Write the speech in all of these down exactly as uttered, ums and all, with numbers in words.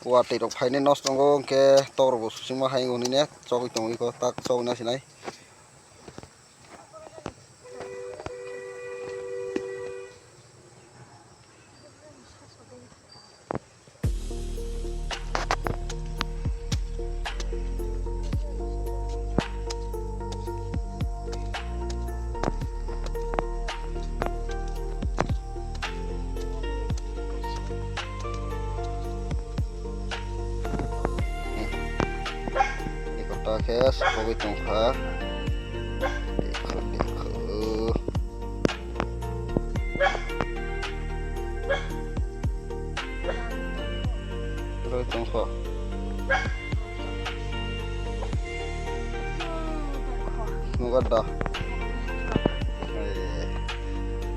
Watwi rok phainai nosto wngo, hwnkhe tok rok bo susungma hai wngo hinwi ne chogwi tongwi kho, tak chogwi na sinai. Ekota khe sogwi tongkha. Dekho, dekho. Rwi tongkho. Nugo da.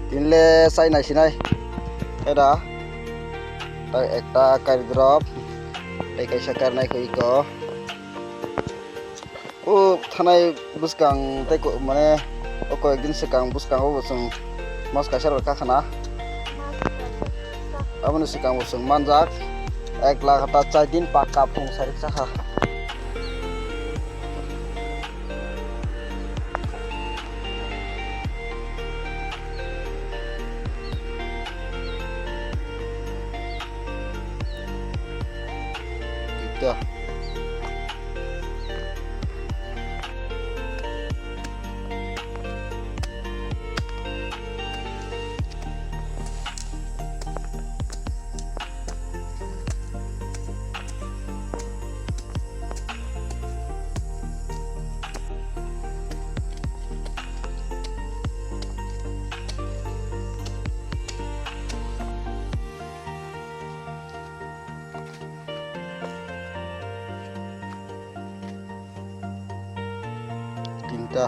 Tinle sai nai sinai. Eda. Ta ekta kari drop. Tei kaisa karnai kho iko. O thanai bwskang tei ko-, mane o koyekdin swkang bwskango bo chwng mas kaisa rwkha khna. Aboni swkang bo chwng manjak ek lakh ta char din pakka phung sarik sakha. Ito. Tinta.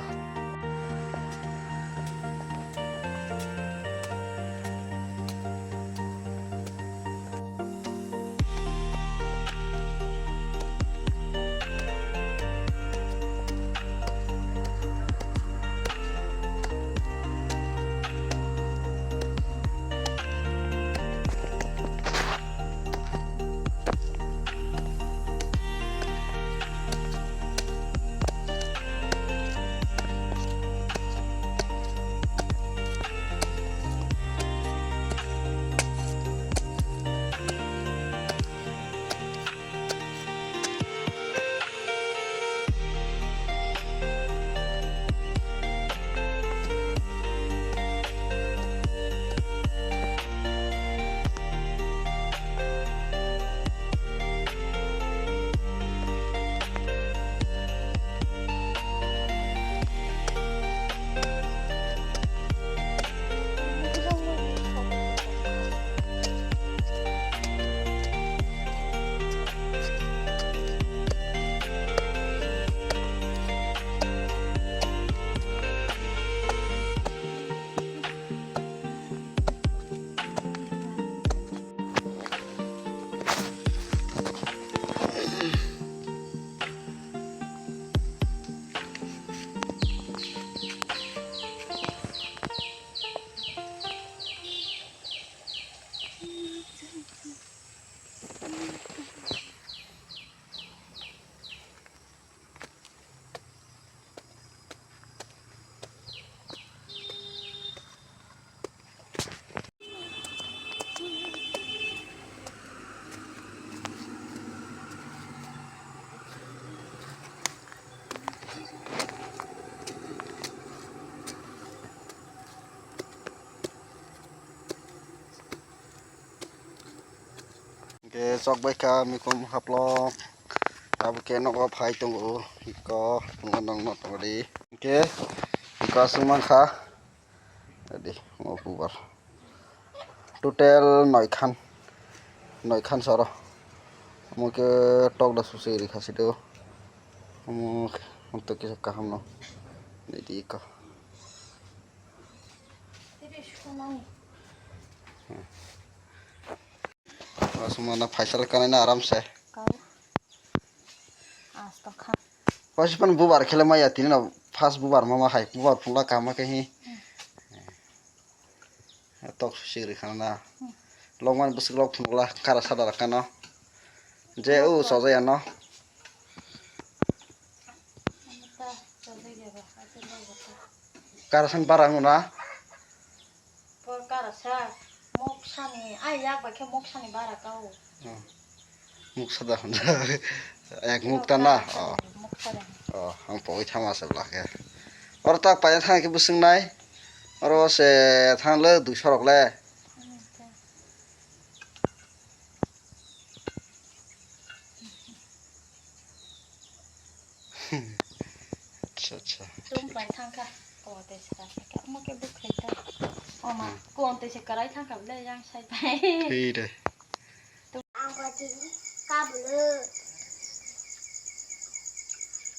Hingke chok bai kha mikum haplok. Abo khe nogo phai tongo. Iko tongo nongno tongo di. Hingke iko aswk mankha. Adi, omo bubar. Total noi khan. Noi khan soro. Omo khe tok da susi rikha sido. Omo khe, omo to kisa kaham no. Nidi iko. Aswk mano phaisal kanai na aram se. Kau. Asto khan. Pasi pan bubar khele maya tini no first bubar mama hai bubar phunla kama khe hi. Tok sugri khana na. Longman bwswk lok phunla kara sada rakano. Je o chojaya no. Karasan bara wngna. Por karasa moksani ai yak bai khe moksani bara kao. Muksa da hwnjak. Ek mukta na? Oh. Muksa da. Oh, ang pogwi thama se bla khe. Oro tak paina thang khe bwswng nai. Oro se thang le dui sorok le. Acha, acha. Tum pai thang kha. Ko te se ka ka mo ke buk khai ta. O ma, ko te se karai thang kha le yang sai pai. Thwi de. Ang ko ti ka bulu.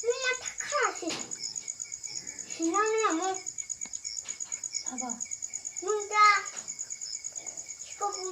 Nung ma thak kha si. Sinang na mo. Sabo. Nung ta. Ko bu.